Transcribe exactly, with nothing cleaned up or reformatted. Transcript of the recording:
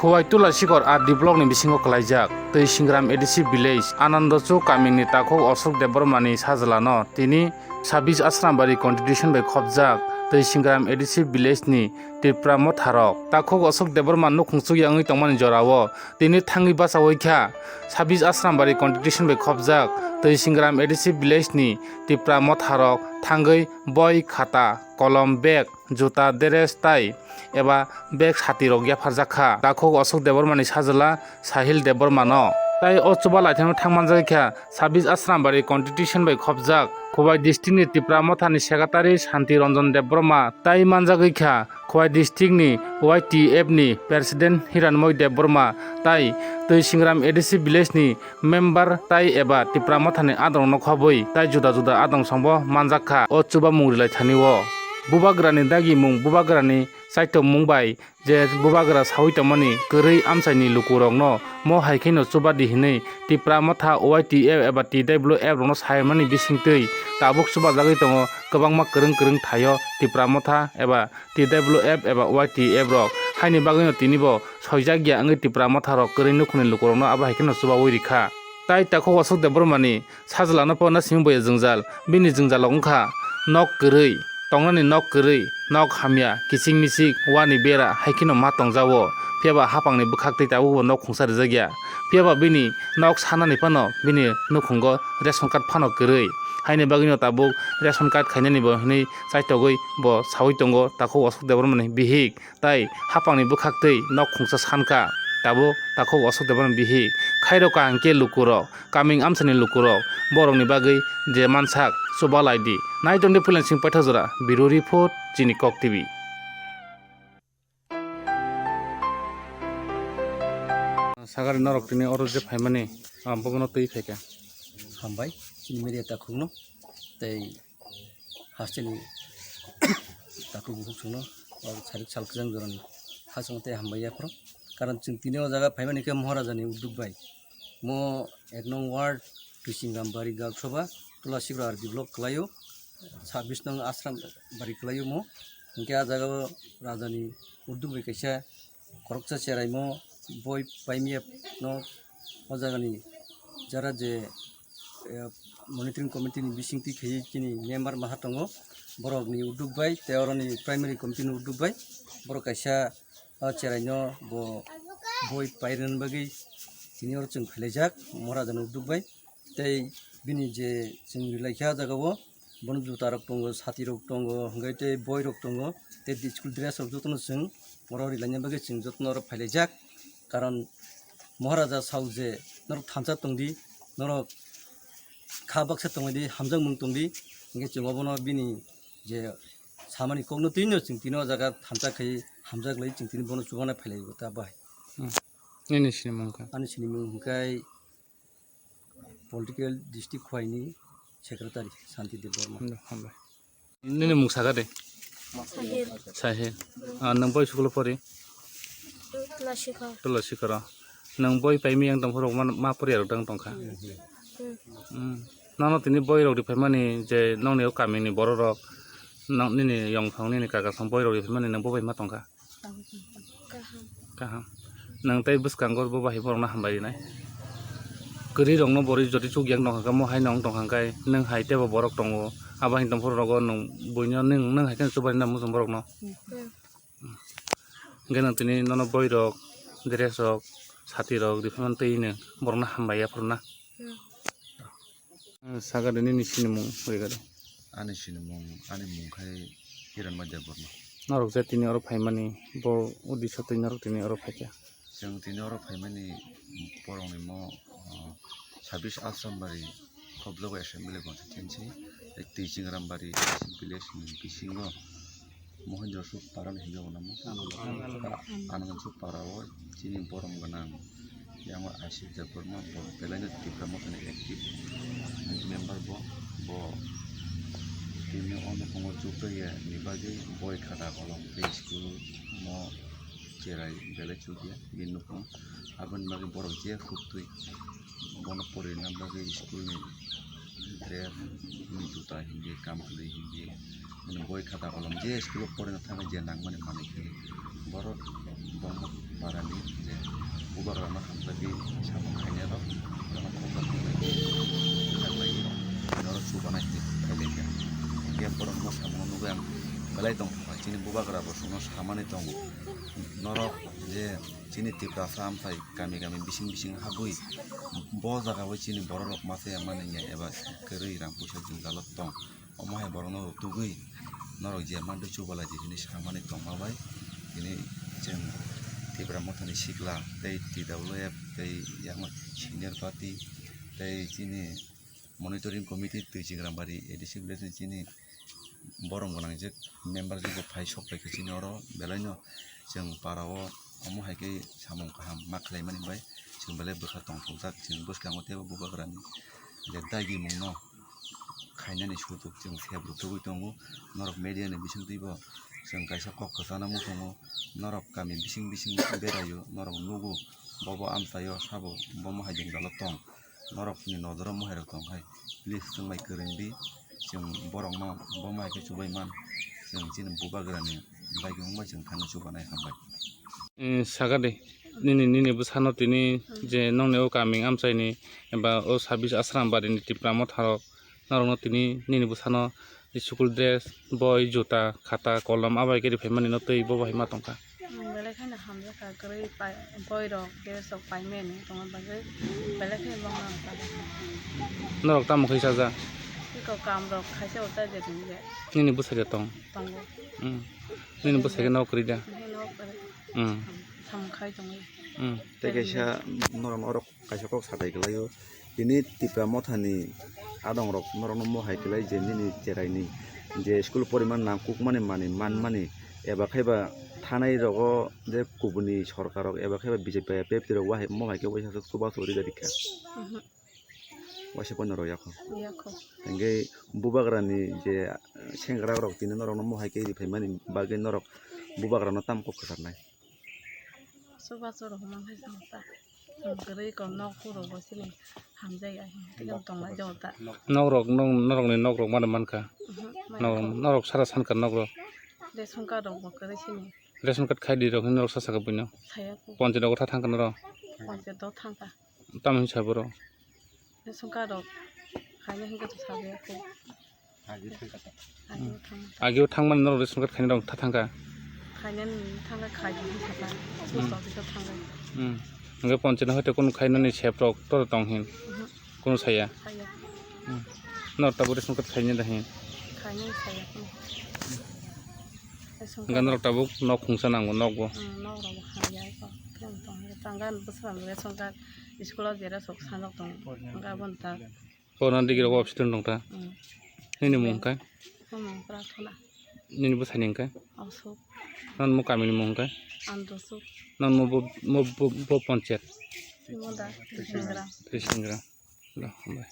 Khowai Tula Sikor R D block ni bisingo kwlaijak Twi Singram A D C village Anando Chuk kamini takhuk Ashok Debbarma ni sajwlano tini sabis Asrambari constitution bai khopjak Twi Singram A D C village ni Tipra Motha rok takhuk Ashok Debbarma nukhung chukya wngwi tongmani jorao tini thangwi bachawi kha. Sabis Asrambari constitution bai khopjak Twi Singram A D C village ni Tipra Motha rok thangwi boi, khata, kolom, bag, juta, dress tai eba bag sati rok yapharjak kha. Takhuk Ashok Debbarma ni sajwla Sahil Debbarma no. Tai o chuba laithano thang manjak kha sabis Asrambari constitution bai khopjak Khowai district ni Tipra Motha ni secretary Santi Ranjan Debbarma tai manjak kha Khowai district ni Y T F ni president Hiranmoy Debbarma tai Twi Singram A D C village ni member tai eba Tipra Motha ni adrong no khobwi tai juda juda adrong songbo manjak kha o chuba mung rilai thani o. Bubagra ni dagi mung, bubagra ni chaito mung bai je bubagra sawi tongmani kwrwi amchaini lukurokno mo hai kheno chubadi hinwi Tipra Motha Y T F eba T W F rokno saimani bisingtwi tabuk chubajagwi tongo kwbangma kwrwng kwrwng thaio Tipra Motha eba T W F eba Y T F rok. Haini bagwino tinibo soijakya wngwi Tipra Motha rok kwrwi nukhungni lukurokno abo hai kheno chubawi rikha. Tai takhuk Ashok Debbarmani sajwlano porna simi boya jwngjal, bini jwngjalo wngkha nok kwrwi, tongnani nok kwrwi, nok hamya, kiching michik, wani bera, hai kheno ma tongjago. Phiyaba haphangni bwkhaktwi tabukbo nok khungsa rijakya. Phiyaba bini nok sanani phano bini nukhungo ration card phano kwrwi. Haini bagwino tabuk ration card khainani bo hinwi chaitogwi bo sawi tongo takhuk Ashok Debbarmani bihik. Tai haphangni bwkhaktwi nok khungsa sankha. Tabuk takhuk Ashok Debbarmani bihik. Khairokha hinkhe lukurok, kaming amchaini lukurok, borokni bagwi je mansak chuba laidi. Nai tongdi Phuliangsing Paithak jora, Bureau Report, Chini Kok T V. Sagari norok tini oro je phaimani, ah, bobono twi phaikha. Hambai, chini media takhukno, tei hasteni takhuk bukhuk chwngno, o sarik sal kwchang jorani hachwng tei hambai yaphro. Karon chwng tini o jaga phaimani khe Maharajani udduk bai. Mo ek nong ward Twisingram bari Gak Sabha, Tula Sikra R D block kwlaio, sabis nong Asram bari kwlaio mo. Hinkhe a jaga o Rajani udduk bai kaisa khoroksa cheraimo boi paimiyano o jagani jara je, eh, monitoring committee ni bisingtwi khaiwi chini member maha tongo, borokni udduk bai tei oroni primary committee ni udduk bai borok kaisa o cheraino bo boi pairwna bagwi tini oro chwng phailaijak Maharajani udduk bai. Tei bini je chwng rilaikha o jaga o, bono juta rok tongo, sati rok tongo, hwnkhe tei boi rok tongo, tei school dress rok jotono chwng oro rilaina bagwi chwng jotono oro phailaijak. Karon Maharaja sao je norok thansa tongdi, norok kha baksa tongdi, hamjakmung tongdi, hwnkhe chwng obono bini je samani kokno twino chwng tini o jaga thansa khai hamjak lai chwng tini bono chubana phailai ta bai. Hmm. Nini sinimung kha? Ani sinimung hwnkhe political district Khowai ni secretary Santi Debbarma. Hambai, hambai. Nini mung saka de? Sahil. Sahil. Ah, nang boi school pori? Tula Sikha. Tula Sikha ro. Nang boi paimi yang tongphuru ma, ma pori arok dang tongkha. Hmm. Hmm. Nono tini boi rok riphai mani je nongni o kami ni borok rok, nang nini yong thong nini kaka thong boi rok riphai mani nang bo bai ma tongkha. Kaham. Kaham. Nwng tei bwskango bo bahai borokno hambai rinai. Kwrwi rokno bo rwi jotoi chukya wng tongkha khe, mo hai no wng tongkha khe, nwng hai teibo borok tongo. Abo hai tongphuru rogo nwng buino nwng, nwng hai kheno chubaina muchung borokno. Hmm. Hwnkhe nwng tini nono boirok, dress rok, sati rok, riphimani twi nwng borokno hambai ya phuru na. Hmm. Saka de nini sinimung, oi gari. Ani sinimung, ani mung khai Hiranmai Debbarma. Norok je tini oro phaimani, bo uddesho twi norok tini oro phaikha. Chwng tini oro phaimani borokni mo, ah, sabis Asrambari Khobjagoi Assembly Constituency, tei Twisingrambari village ni bisingo Mohendra Suk Para ni hinwi namo. Anandan Suk Para o chini borom gwnang yang Ashish Debbarma bo belai no Tipra Motha ni active member bo, bo tini o nukhungo chukya ni bagwi boi khata kolom tei school mo cherai belai chukya bini nukhung aboni bagwi borok je huktwi bono porina bagwi school ni dress, juta hindi, kam kwlwi hindi, bini boi khata kolom je school o porina thangwi je nangmani manwi khe borok bongma para ni je Borok rok no hamjagwi samung khainai rok, jono khoksa thumwi khaklai rok, norok chubanai hinwi khailai kha. Hinkhe borok no samung nugwi ang belai tongthokma chini bubagra bo chwngno samani tongo. Norok je chini Tiprasa amchai kami kami bising bising habwi bo jaga o chini borok rok masa ya mani ya eba kwrwi rang puisa jwngjalo tong. Omo hai borokno rutugwi norok je mantwi chubalai di hinwi samani tongma bai tini chwng Tipra Mothani sikla tei T W F tei yakma senior party tei chini monitoring committee Twichigrambari A D C village ni chini borom gwnang je member je phai sok pai khe chini oro belai no chwng para o omo hai khe samung kaham ma khlai mani bai chwng belai bwkha tongthokjak chini bwskango teibo bubagrani je dagi mungno khainani sutuk chwng sep rwtugwi tongo. Norok media ni bisingtwibo chwng kaisa kok kwchana muchungo, norok kami bising bising beraio, norok nugo bobo amchaio sabo bomo hai jwngjalo tong, norokni nojoro mohai rok tong hai, please chwng bai kwrwng di, chwng borokno bomo hai khe chubai man, chwng chini bubagrani bagwi wngbai chwng thangwi chubanai hambai. Sakadi nini nini bwsano tini je nongni o kami amchaini eba o sabis Asrambari ni Tipra Motha rok norokno tini nini bwsano school dress, boi, juta, khata, kolom abai khe riphaimani no twi bo bai ma tongkha. Belai kheno hamjakha kwrwi pai, boi rok dress rok paimani tongma bagwi belai kheno bangma hamjakha. Norok tamo khe chaja? Iko kam rok khaisa o chaja tongja. Nini bwsai da tong? Tongo. Hmm. Nini bwsai khe nok kwrwi da? Nini nok kwrwi. Hmm. Sam khai tongo. Hmm. Tei kaisa norok norok kaisa kok satai kwlaio. Tini Tipra Mothani adongrok norokno mohai kwlai je nini cheraini je school poriman nangkukmani manwi manmani eba khaiba thanai rogo je kubuni sorkarrok eba khaiba B J P P F T rok wahai mohai khe waisa chubachu rwjak rikha. Mhm. Waisa pono rw yakho. Yakho. Hingke bubagrani je sengkrakrok tini norokno mohai khe riphaimani bagwi norok bubagrano tamo kok kwcharnai? Chubachu rok hwnma khe chwng ta. Chwng kwrwi kok nok phuru bo chini hamjai ai. Tei tongna jao ta. Nokrok, nok, norokni nokrok mano mankha. Mhm, Norok, mankha. Norok sara sankha nokrok. Ration card rok bo kwrwi chini. Ration card khai di rok hinwi norok sa sakha buino. Saya ko. Ponchayat rogo tha thangkha norok. Ponchayat rok thangkha. Tamo hinwi sa borok. Ration card rok khaina hinwi to sabai ko. Agi thang. Agi thangmani norok ration card khaina rok tha thangkha. Khaina thangkha khai di saka. Hmm. Post office o thangkha. Hmm. Hingke ponchayat hoite kunu khainani sep rok to tong hin. Mhm. Kunu saya. Saya. Hmm. Norok tabuk ration card khaina da hin. Khaina saya. Ration card. Hingke norok tabuk nok khungsa nango nok bo. Hmm, nok rok bo hamya ko. Tong tong. Tangka bwswk ration card school o jera sok sanok tong. Hingke aboni ta. Korna digi rok office tong ta. Hmm. Nini mung hingke? Mung Prathana. Nini bwsai ni hingke? Asuk. Nang mo kami ni mung hingke? Andosuk. Nang mo bo, mo bo, bo ponchayat? Mo da, Trisingra. Trisingra. Lo, hambai.